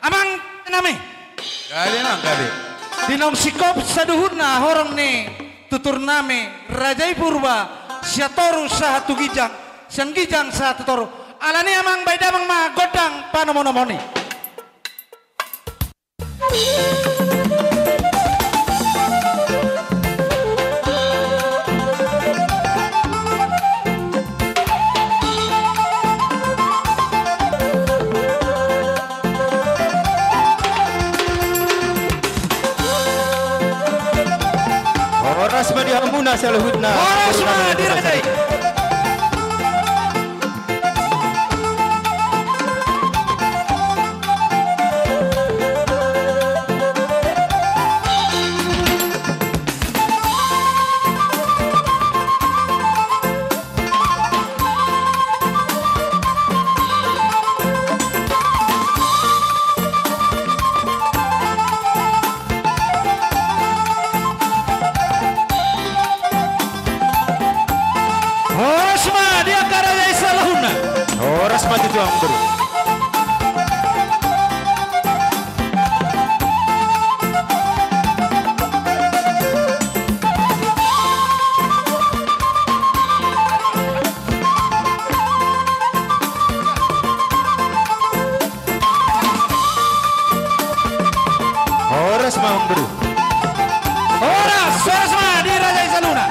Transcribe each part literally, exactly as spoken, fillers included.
Amang nami. Gabe, amang, gabe. Di naung singkop saluhutna horong ni tuturnami Raja i Purba, sian toru sahat tu ginjang, sian ginjang sahat tu toru. Alani amang, bahen damang ma gondang panomunomuon i. Horas ma di hamuna saluhutna. Horas ma di raja i. Horas ma di angka raja i saluhutna. Horas ma tutu, amang boru. Horas ma, amang boru. Horas, horas ma di raja i saluhutna.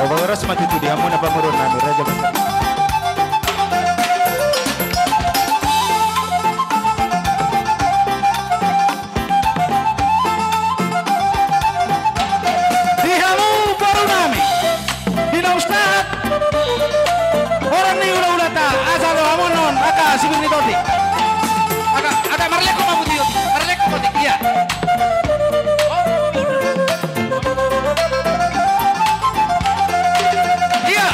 O, horas ma tutu di hamuna pamoruonnami, raja basa. Di hamu borunami, di naung sahat horong ni hulahulanta, asa do hamu annon angka sipir ni tondi. Agak, agak marlengkon ma, Boti, marlengkon, Boti, iya. Iya.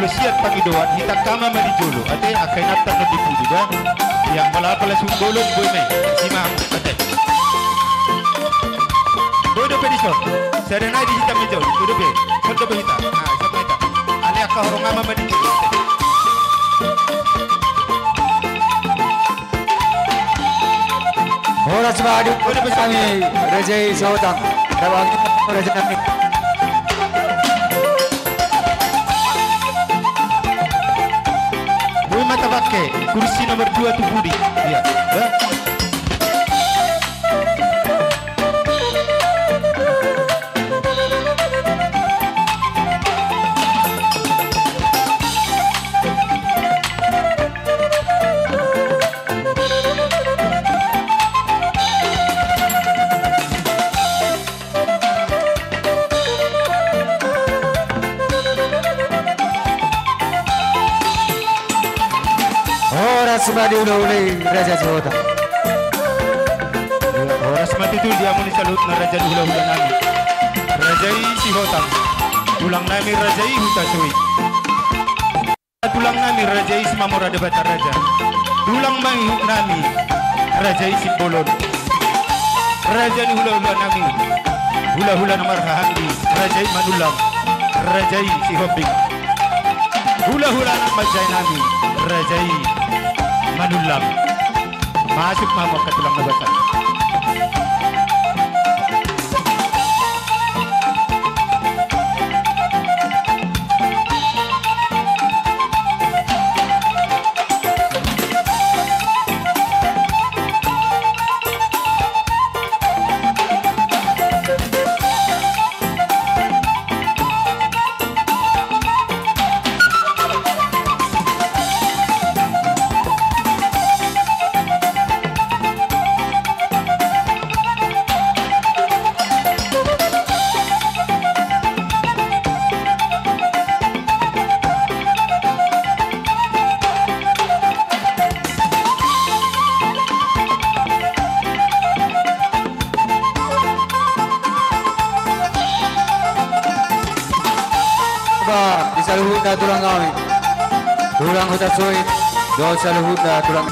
Sian pangidoan, hita angka ama ma di jolo, ate, angka inanta na di pudi da. Ia, molo apala sumbolon, boi ma i, si ma, ate. Boi dope dison. Sada nai di hita ma i jolo, boi dope. Sada dope hita. Ah, sada hita. Ale angka horong ama ma di jolo, ate. Horas ma di hami, raja i Sihotang. Raja nami. Boi ma tapake kursi nomor dua tu pudi. Ia. Horas ma di hulahula i, raja Sihotang. Horas ma tutu di hamu ni saluhutna raja ni hulahula nami. Raja i Sihotang. Tulang nami raja i Hutasoit. Tulang nami raja i Simamora Debata Raja. Tulang mangihut nami raja i Simbolon. Raja ni hulahula nami, hulahula na marhahaanggi, raja i Manullang, raja i Sihombing. Hulahula na manjae nami, raja i Manullang. Masuk ma hamu angka tulang na basa. Ba, di saluhutna tulang nami. Tulang Hutasoit, dohot saluhutna tulang.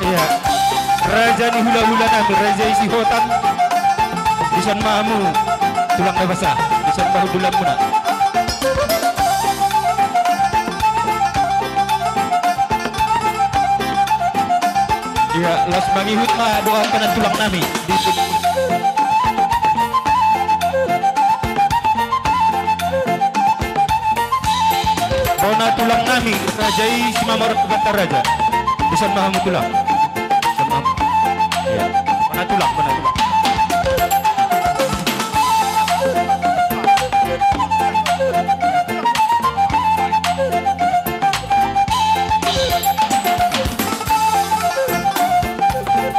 Ia, raja ni hulahula nami, raja i Sihotang. Dison ma hamu tulang na basa, dison ma hamu tulang muna. Ia, laos mangihut ma dohot angka tulang nami. Bona tulang nami, raja i Simamora Debata Raja. Dison ma hamu tulang. Dison ma hamu. Ia. Bona tulang, bona tulang.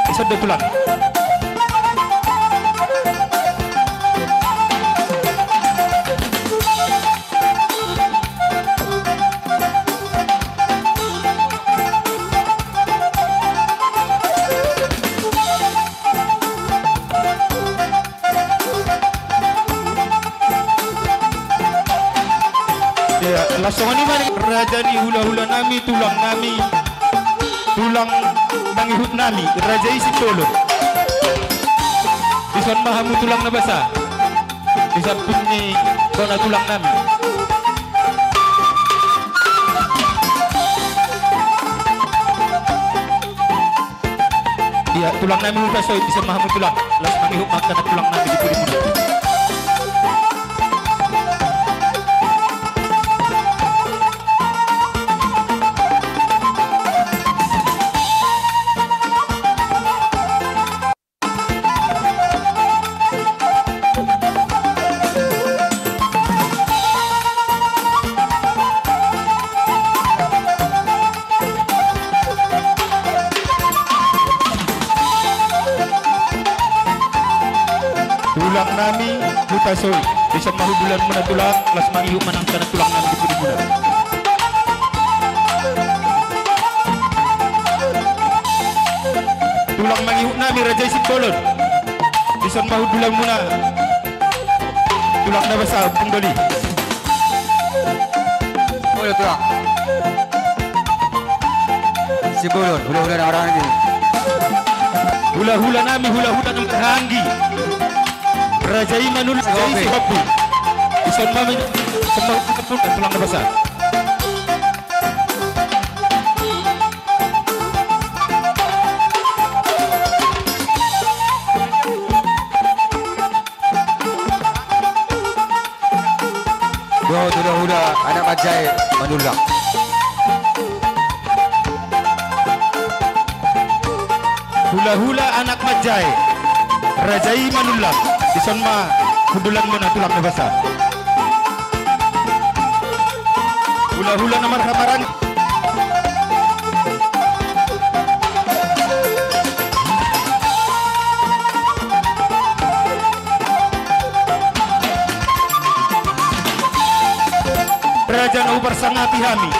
Dison do tulang. Hulahula nami, tulang nami, tulang mangihut nami, Raja i Simbolon. Dison ma hamu tulang na basa. Di samping ni bona tulang nami. Ia, tulang nami Hutasoit, dison ma hamu tulang. Laos mangihut ma angka na tulang nami di pudi muna. Tulang nami Hutasoit, dison ma hundulan muna tulang, laos mangihut ma angka na tulang nami di pudi muna. Tulang mangihut nami Raja i Simbolon, dison ma hundulan muna. Tulang na basa, Ompung Doli. Olo tulang. Simbolon, hulahula na maranggi. Hulahula nami, hulahula na maranggi. Raja i Manullang, Raja i Sihombing. Dison ma hamu, dison ma hamu tulang na basa. Dohot hulahula anak manjae Manullang. Hulahula anak manjae Raja i Manullang. Dison ma hundulan muna tulang na basa. Hulahula na marhaha maranggi. Raja na huparsangapi hami.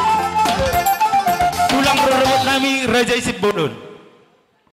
Tulang rorobot nami Raja i Simbolon.